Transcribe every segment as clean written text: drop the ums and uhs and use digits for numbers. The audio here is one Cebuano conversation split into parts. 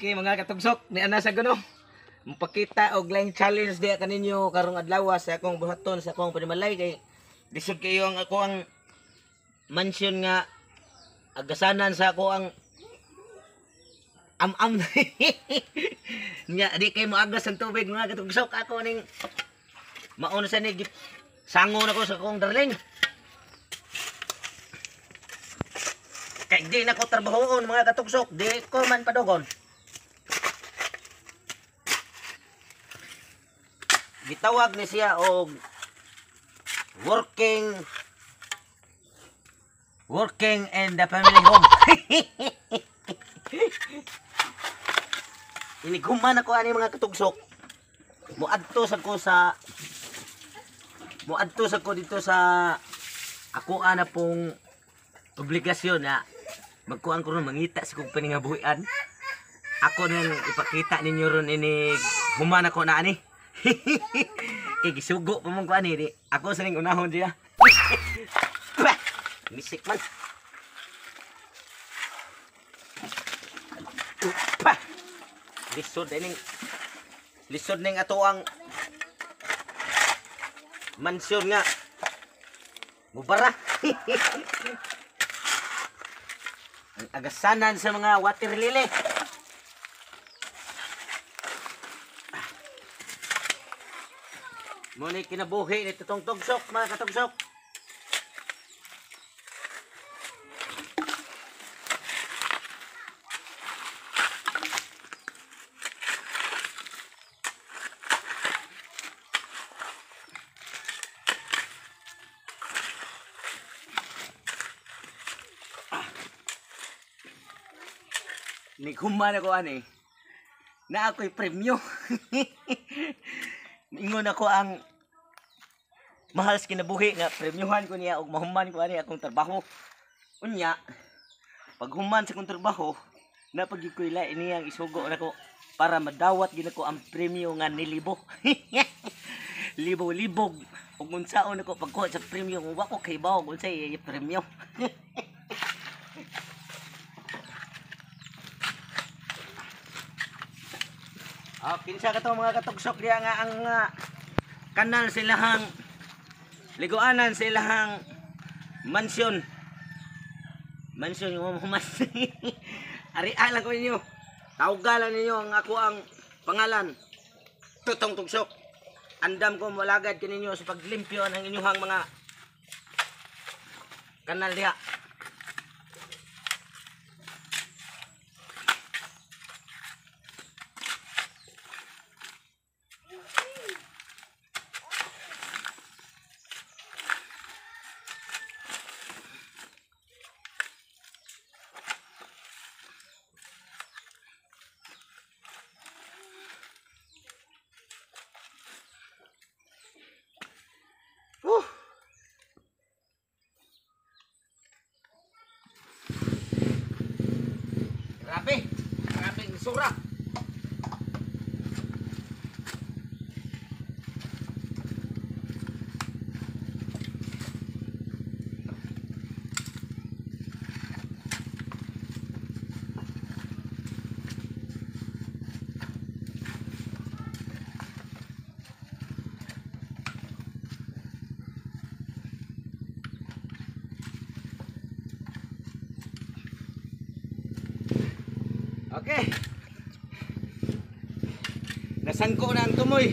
Okay, mga katugsok, ni ana sa guno. Mupakita og laing challenge diha kaninyo karong adlaw sa akong buhaton sa akong panimalay kay lisod kayo ang ako ang mansion nga agasanan sa ako ang am-am nga di kay moagas ang tubig, mga katugsok. Ako ning mauna sa ni sango na ko sa akong darling kay di na ko trabahoon, mga katugsok, di ko man padugon. Gitawag ni siya og working working in the family home. Inighuman ako ani, mga katugsok. Muadto sa ko dito sa ako ana pong obligasyon na magkuan ko ron, mangita sa kong paningabuhian. Ako nang ipakita ninyo ron inig human ako na ani. Kay gisugo pa man ko ani di. Ako sa ning unahon diya. Bah! Misik man. Pa! Lisod ning ato ang mansyon nga mubara. Ang agasanan sa mga water lily. Muna kinabuhi ni Tutong Tugsok, mga katugsok. Nighuman ako ani na ako'y premyo. Ingon ako ang mahal sa kinabuhi nga premyuhan ko niya og mahuman ko ani akong trabaho. Unya, pag human sa akong trabaho, napag ko'y lain niyang isugo nako para madawat gid nako ang premyo nga nilibo. Libo-libog ug unsaon nako pagkuha sa premyo kung wa ko kahibaw kung unsay premyo. Ah, kinsa ka to, mga katugsok, diya nga ang kanal silahang liguanan sa ilahang mansyon. Mansyon yung humas. Arialan ko ninyo. Tawgalan ninyo ang ako ang pangalan. Tutong Tugsok. Andam ko malagad kaninyo sa paglimpyo ng inyuhang mga kanal diha. Whew. Grabe. Grabe ang sura. Okay. Nasangko na ang tumoy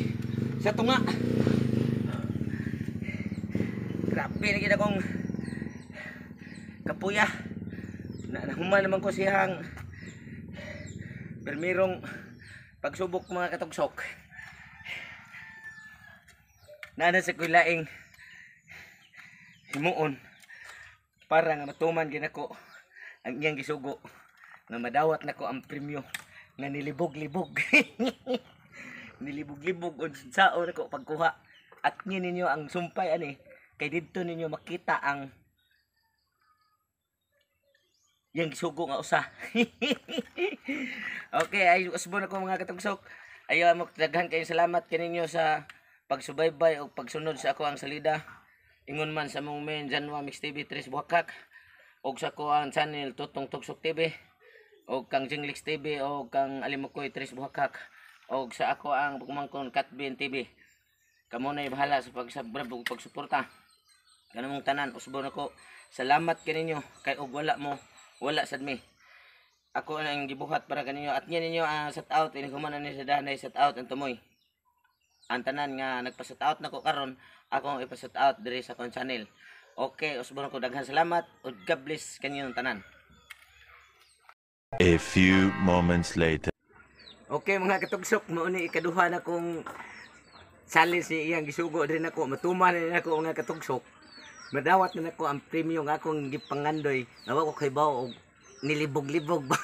sa tunga. Grabe na gid akong kapuya. Nahuman naman ko siyang permirong pagsubok, mga katugsok. Nana sa kuy laing himuon para nga matuman gid nako ang iyang gisugo nga madawat nako ang premyo nga nilibog-libog. Nilibog-libog unsaon nako pagkuha. At ninyo ang sumpay ani kay didto ninyo makita ang yang gisugo nga usa. Okay, ay usbon ako, mga katugsok. Ayaw mo daghan kayo, salamat kaninyo sa pagsubaybay o pagsunod sa ako ang salida. Ingon man sa mong main Janwa Mix TV 3 Buhakak og sa ko ang channel Tutong Tugsok TV. Og kang Jinglix TV og kang Alimukoy Tres Buhakak og sa ako ang pagmangkon Katbin TV. Kamo na bahala sa pag-subscribe ug pagsuporta. Kanamong tanan usbon ako. Salamat kaninyo kay og wala mo wala sad mi. Ako na ang gibuhat para kaninyo at niya ninyo ang shout out ini human ni sa danay shout out ang tumoy. Ang tanan nga nagpa-shout out nako karon akong ipa-shout out diri sa akong channel. Okay, usbon ako, daghan salamat ug God bless kaninyong tanan. A few moments later. Okay mga katugsok, mao ni ikaduha na kong challenge ni iyang gisugo diri nako, matuman na nako mga katugsok. Madawat na nako ang premyo nga akong gipangandoy. Nawa ko kay bawo og nilibog-libog ba.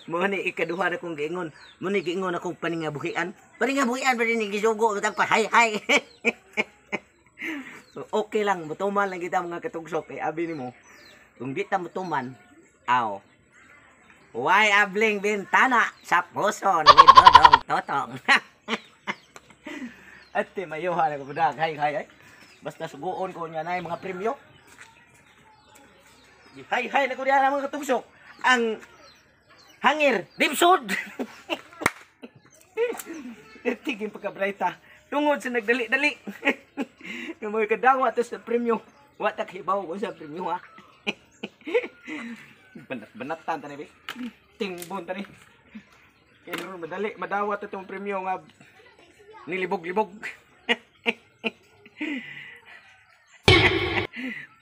Mao ni ikaduha na kong giingon. Mao ni giingon akong paningabuhian. Paningabuhian ba ni gisugo bitang pa hay hay. So okay lang, mutuman lang kita mga katugsok kay abi nimo. Kung di ta mutuman, aw. Why abling bintana sa puso ni Dodong Totong. Ate mayuha na ko hay hay hay. Basta suguon ko niya na mga premyo. Hay hay na ko diha mga katugsok. Ang hangir dipsod. Tigin pagkabrayta. Tungod sa nagdali-dali. Nga mga kadawa to sa premyo. Wa ta kibaw ko sa premyo ha. Banat-banatan tani be. Tingbon tani. Kay ron madali madawat itong premyo nga nilibog-libog.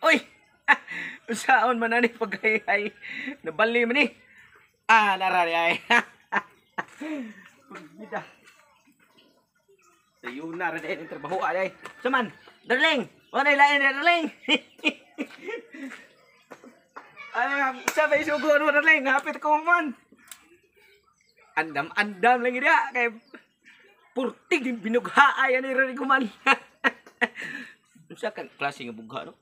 Uy. Usaon man ani paghay-hay. Nabali man ni. Ah, narari ay. Pagbida. Sayo na rin ang trabaho ay. Saman, darling. Wala lain darling. Ay, sa may sugo mo darling, hapit ko man. Andam-andam lang ida kay purtig din binugha ay ani rin ko man. Unsa kan klase nga bugha no?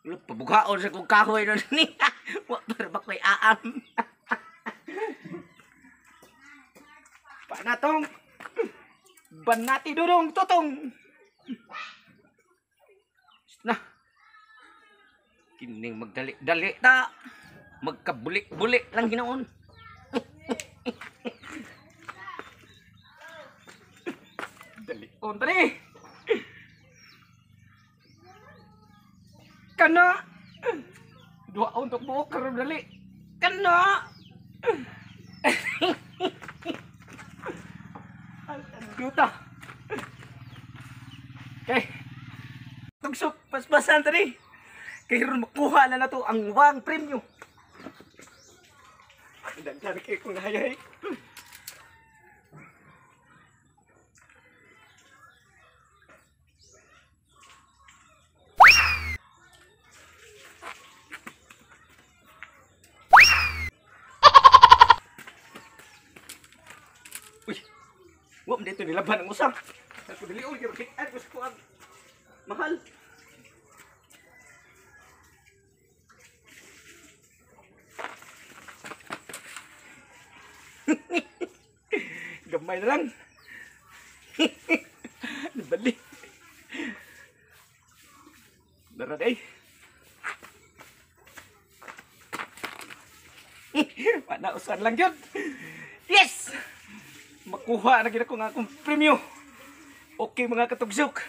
Ulo pabughaon sa kong kahoy no ni. Wa para ba koy aam. Panatong. Banati dudong tutong. Na. Kining magdali-dali ta. Magkabulik-bulik lang ginoon. Dali on tani. Kana. Dua untuk buok karon dali. Kana. Duta. Okay. Tugsok paspasan tani. Kay ron makuha na nato ang wang premyo. Daghan kay kung hayay. Uy. Wa man dito nilaban ang usa. Ako dili ul kay makitaan ko sa kuang mahal. Gamay na lang. Nabali. Darad ay. Panausan lang yun. Yes! Makuha na gid ako nga akong premyo. Okay mga katugsok.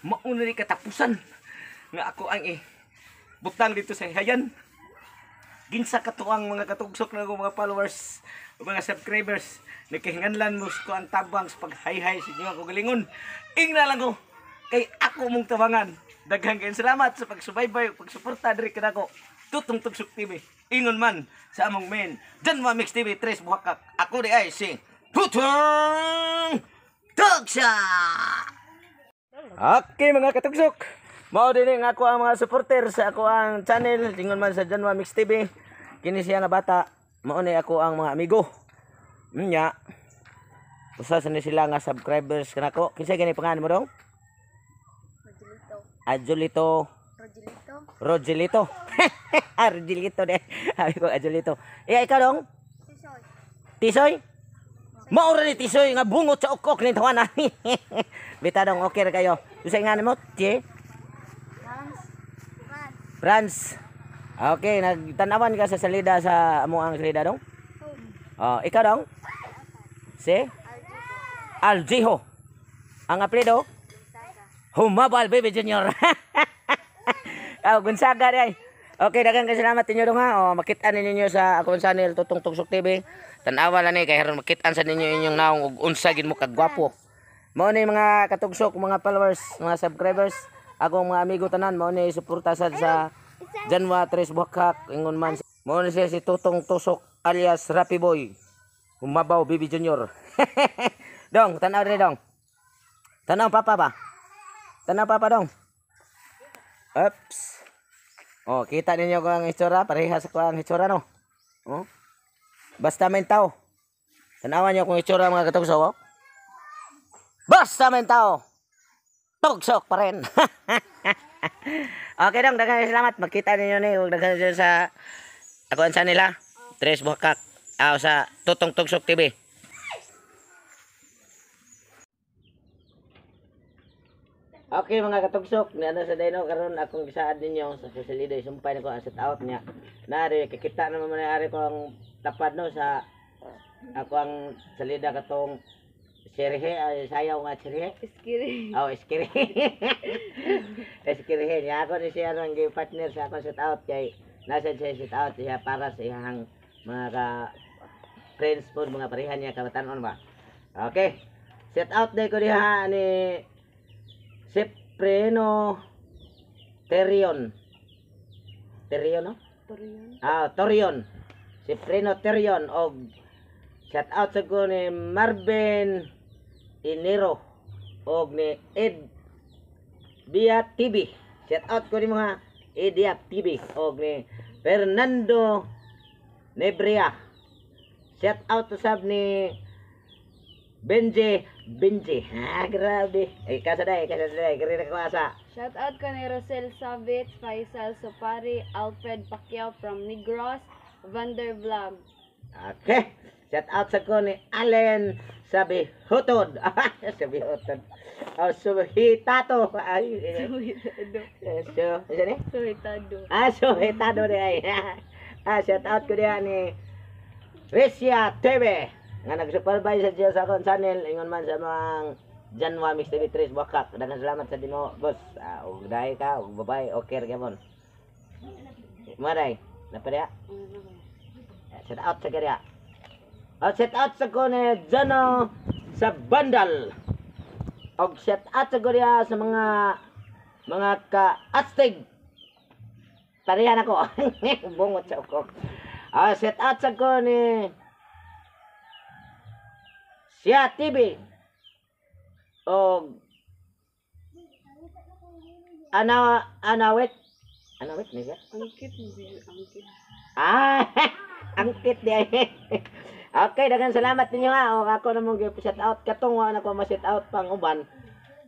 Mauna ni katapusan nga ako ang butang dito sa hayan. Ginsa katuang mga katugsok na akong mga followers, mga subscribers, nagkahinganlan mo ko ang tabang sa paghayhay sa inyo ako galingon. Ingna lang ko kay ako mong tabangan. Daghang kayong salamat sa pagsubaybay, pagsuporta diri kanako. Tutong Tugsok TV. Ingon man sa among main Janwa Mix TV 3 Buhakak. Ako di ay si Tutong Tugsok. Okay mga katugsok. Mao din ang ako ang mga supporter sa ako ang channel ingon man sa Janwa Mix TV. Kini siya nga bata, mao ni ako ang mga amigo. Nya. Usa sa ni sila nga subscribers kanako. Kinsa gani pangalan mo dong? Ajulito. Rogelito. Rogelito. Rogelito de. Sabi ko Ajulito. Eh ikaw dong? Tisoy. Tisoy? Mao ra ni Tisoy nga bungot sa ukok ni tawana. Bita dong, okay ra kayo. Usa nga nimo? Che? Franz. Franz. Okay, nagtanawan ka sa salida sa amo ang salida dong? Oh, ikaw dong? Si? Aljiho. Ang apelyido? Humabal Baby Junior. Oh, Gonzaga day. Okay, daghang kay salamat ninyo dong ha. Oh, makita ninyo sa akong channel Tutong Tugsok TV. Tan-awa lang ni kay aron makit-an sa ninyo inyong naong ug unsa gid mo kagwapo. Mao ni mga katugsok, mga followers, mga subscribers, akong mga amigo tanan, mao ni suporta sad sa Janwa Tres Buhakak, ingon man. Mao ni siya si Tutong Tusok alias Rapi Boy. Humabaw Baby Junior. Dong, tanaw rin dong. Tanaw papa ba? Tanaw papa dong. Oops. Oh, kita ninyo ko ang itsura, parehas ko ang itsura no. Oh. Basta may tao. Tanawan niyo kung itsura mga katugsok. Oh. Basta may tao. Tugsok pa rin. Okay dong, daghang salamat. Makita ninyo ni ug daghan sa ako ang nila. Tres Buhakak. Ah, sa Tutong Tugsok TV. Okay mga katugsok, niana sa dino karon akong gisaad ninyo sa social sumpay nako ang set out niya. Nari kikita naman man ari ko ang tapad no sa ako ang salida katong Sirhe, ay sayaw nga sirhe. Iskiri. Oh, iskiri. Iskirihe niya ako ni siya ang partner sa akong set out kay nasa siya set out siya para sa iyang mga ka friends po, mga parehan niya kabatanon ba. Okay. Set out day ko diha ni Cipriano Terion. Terion no? Torion. Ah, Torion. Cipriano Terion og shout out sa ko ni Marvin Inero og ni Ed Bia TV. Shout out ko ni mga Ed Bia TV og ni Fernando Nebria. Shout out to sab ni Benji Benji. Ah, grabe. Ay, kasa day, kasa day. Kari na kuasa. Shout out ko ni Rosel Savit, Faisal Sopari, Alfred Pacquiao from Negros, Vander Vlog. Okay. Shout out sa ko ni Allen Sabi Hutod. Sabi Hutod. Oh, Suhitato. Ay, eh, Suhitado. so, isa ni? Suhitado. Ah, suhitado ni ay. Ah, shout out ko diha ni Resia TV nga nag-supervise sa siya sa akong channel ingon man sa mga Janwa Mix TV 3 Bakak. Daghang salamat sa dinmo, boss. Ah, ug dahi ka, ug babay, okay ra gyapon. Maray, napadya. Shout out sa kaya. Oh, shout out sa ko ni Jano sa Bandal. Og shout out sa ko diha sa mga ka-astig. Tarihan ako. Bungot sa ako. Ah, shout out sa ko ni Siya TV. Og Ana Anawit. Anawit ni siya? Ang cute mo siya. Ang cute. Ah, ang cute di ay. Okay, daghang salamat ninyo ha. O ako na mong shout out katong wa na ko ma-shout out pang uban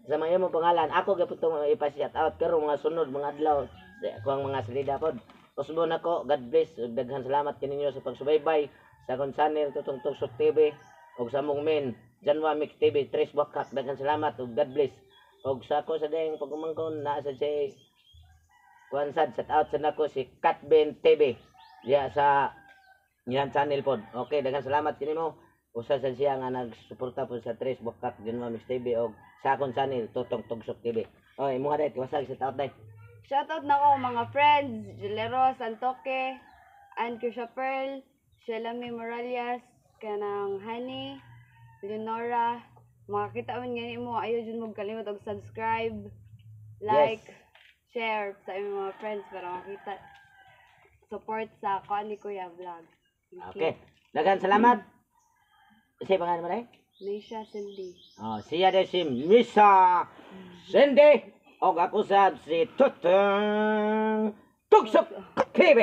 sa mga imong pangalan. Ako gyud tong ipa-shout out pero mga sunod mga adlaw ako ang mga salida pod. Usbon ako, God bless ug daghang salamat kaninyo sa pagsubaybay sa akong channel Tutong Tugsok TV ug sa among main Janwa Mix TV Tres Bakak. Daghang salamat ug God bless. Ug sa ako sa dayang pagumangkon naa sa siya kuan sad shout out sa nako si Katben TV diya sa iyang channel pod. Okay, daghang salamat kini mo. Usa sa siya nga nagsuporta po sa Tres Bakak Janwa Mix TV og sa akong channel Tutong Tugsok TV. Oy, imuha dai tiwasag shout out dai. Shout out na ko mga friends, Julero Santoque, Ann Krisha Pearl, Sheila May Morales, kanang Honey, Leonora, makakita man gani mo, ayo jud mo kalimot og subscribe, like, share sa imong mga friends para makita support sa kuan ni Kuya Vlog. Thank Okay. you. Daghang salamat. Say pangalan mo dai? Nisha Cindy. Oh, siya dai si Misa Cindy og ako sab si Tutong Tugsok TV.